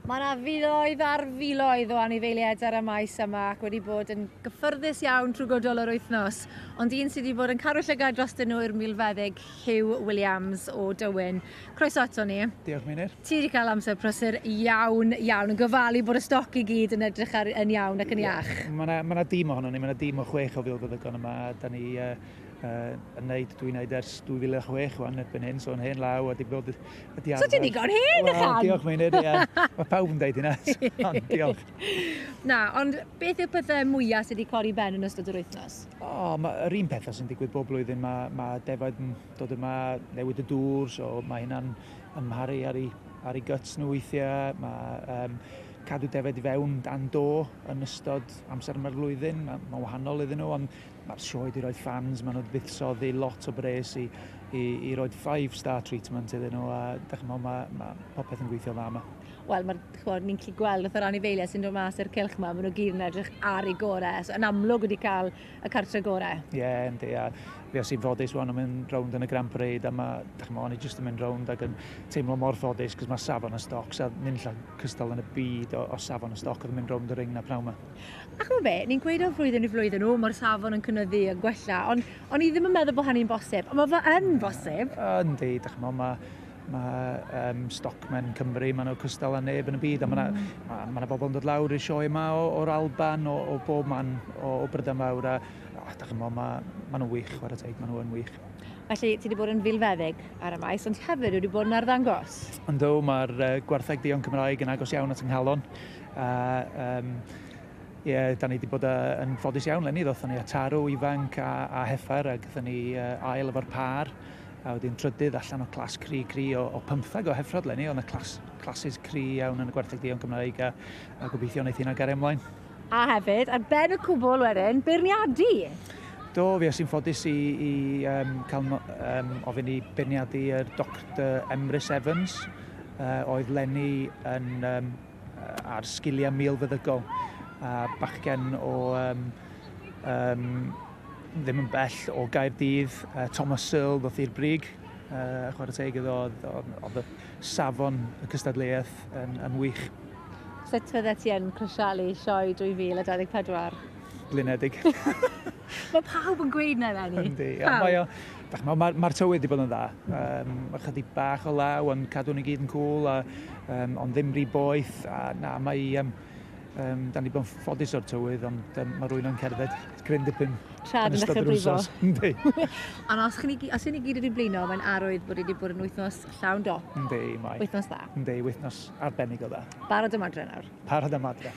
Mae yna filoedd ar filoedd o anifeiliaid ar y maes yma ac wedi bod yn gyffyrddus iawn trwy gydol yr wythnos. Ond un sydd wedi bod yn cadw llygad drostyn nhw yw'r milfeddyg Hugh Williams o Dywyn. Croeso ato ni. Diolch, Meinir. Ti wedi cael amser prysur iawn, iawn, yn gofalu bod y stoc i gyd yn edrych ar, yn iawn ac yn iach. Mae yna ma dîm ohono ni, mae yna dîm o 6 o filfeddygon yma. Da ni yn neud, dwi'n neud ers 2006 wan erbyn hyn, so yn hen law a di bod ydi arfer. So ti'n ddigon hen, well, ychan? Diolch, Meinir, ie. Mae pawb yn deud hynna, ond diolch. Na, ond beth yw'r pethau mwyaf sydd wedi codi ben yn ystod yr wythnos? O, ma, yr un pethau sy'n digwydd bob blwyddyn, mae ma defaid yn dod yma, newid y dŵr, so mae hynna'n amharu ar ei guts nhw weithiau. Mae cadw defaid i fewn dan do yn ystod amser yma'r flwyddyn, mae ma wahanol iddyn nhw, ond mae'r sioe wedi rhoi fans, maen nhw wedi buddsoddi lot o bres i roi 5-star treatment iddyn nhw, a dach chi'n meddwl, mae ma popeth yn gweithio dda yma. Wel, ni'n gallu gweld wrth yr anifeiliaid sy'n dod mas i'r cylch yma, maen nhw gyd yn edrych ar eu gorau, so yn amlwg wedi cael y cartre gorau. Ie, yeah, yndi, a fi os i'n ffodus wan yn mynd rownd yn y Grand Parade, a mae, dach chi'n meddwl, o'n i jyst yn mynd rownd ac yn teimlo mor ffodus, cos mae safon y stoc, a nunlla cystal yn y byd o safon y stoc oedd yn mynd rownd y ring na pnawn yma. A ch'mod be, ni'n gweud o flwyddyn i flwyddyn, o, mae'r safon yn cynyddu a gwella, ond o'n i ddim yn meddwl bod hynny'n bosib, ond mae fe yn bosib. Yndi, dach chi'n meddwl, mae Stockman Cymru, maen nhw cystal â neb yn y byd, a mae yna ma, ma bobl yn dod lawr i'r sioe yma o'r Alban, o bob man, o Brydain Fawr, a dach chi'n meddwl, ma nhw'n wych, chwarae teg, maen nhw yn wych. Felly, ti wedi bod yn filfeddyg ar y maes, ond hefyd wedi bod yn arddangos. Yndw, mae'r gwartheg duon Cymraeg yn agos iawn at yng nghalon. Ie, da ni wedi bod yn ffodus iawn leni. Ddothon ni â tarw ifanc a heffer, a gathon ni ail efo'r pâr, a wedyn trydydd allan o clas cry o 15 o heffrod leni. Oedd yna classes cry iawn yn y gwartheg duon Cymraeg, a gobeithio wneith hynna gario ymlaen. A hefyd, ar ben y cwbl wedyn, beirniadu. Do, fi sy'n ffodus i cael ofyn i beirniadu yr Dr Emrys Evans, oedd leni yn, ar sgiliau milfeddygol, a bachgen o ddim yn bell o Gaerdydd, Thomas Searle ddoth i'r brig, chwarae teg iddo, oedd y safon y cystadleuaeth yn wych. Sut fydde ti yn crisialu sioe 2024? Blinedig. Mae pawb yn gweud na eleni. Yndi, ond mae'r tywydd wedi bod yn dda. Ychydig bach o law, ond cadw ni gyd yn cŵl, ond ddim rhy boeth. A na, mae, da ni bod yn ffodus o'r tywydd, ond mae rhywun yn cerdded cryn dipyn Trad yn yn ystod dechrau yr brifo. wsos. Yndi. Ond os ni gyd wedi blino, mae'n arwydd bod wedi bod yn wythnos llawn dop. Yndi, mae. Wythnos dda. Yndi, wythnos arbennig o dda. Barod am adre nawr. Parod am adre.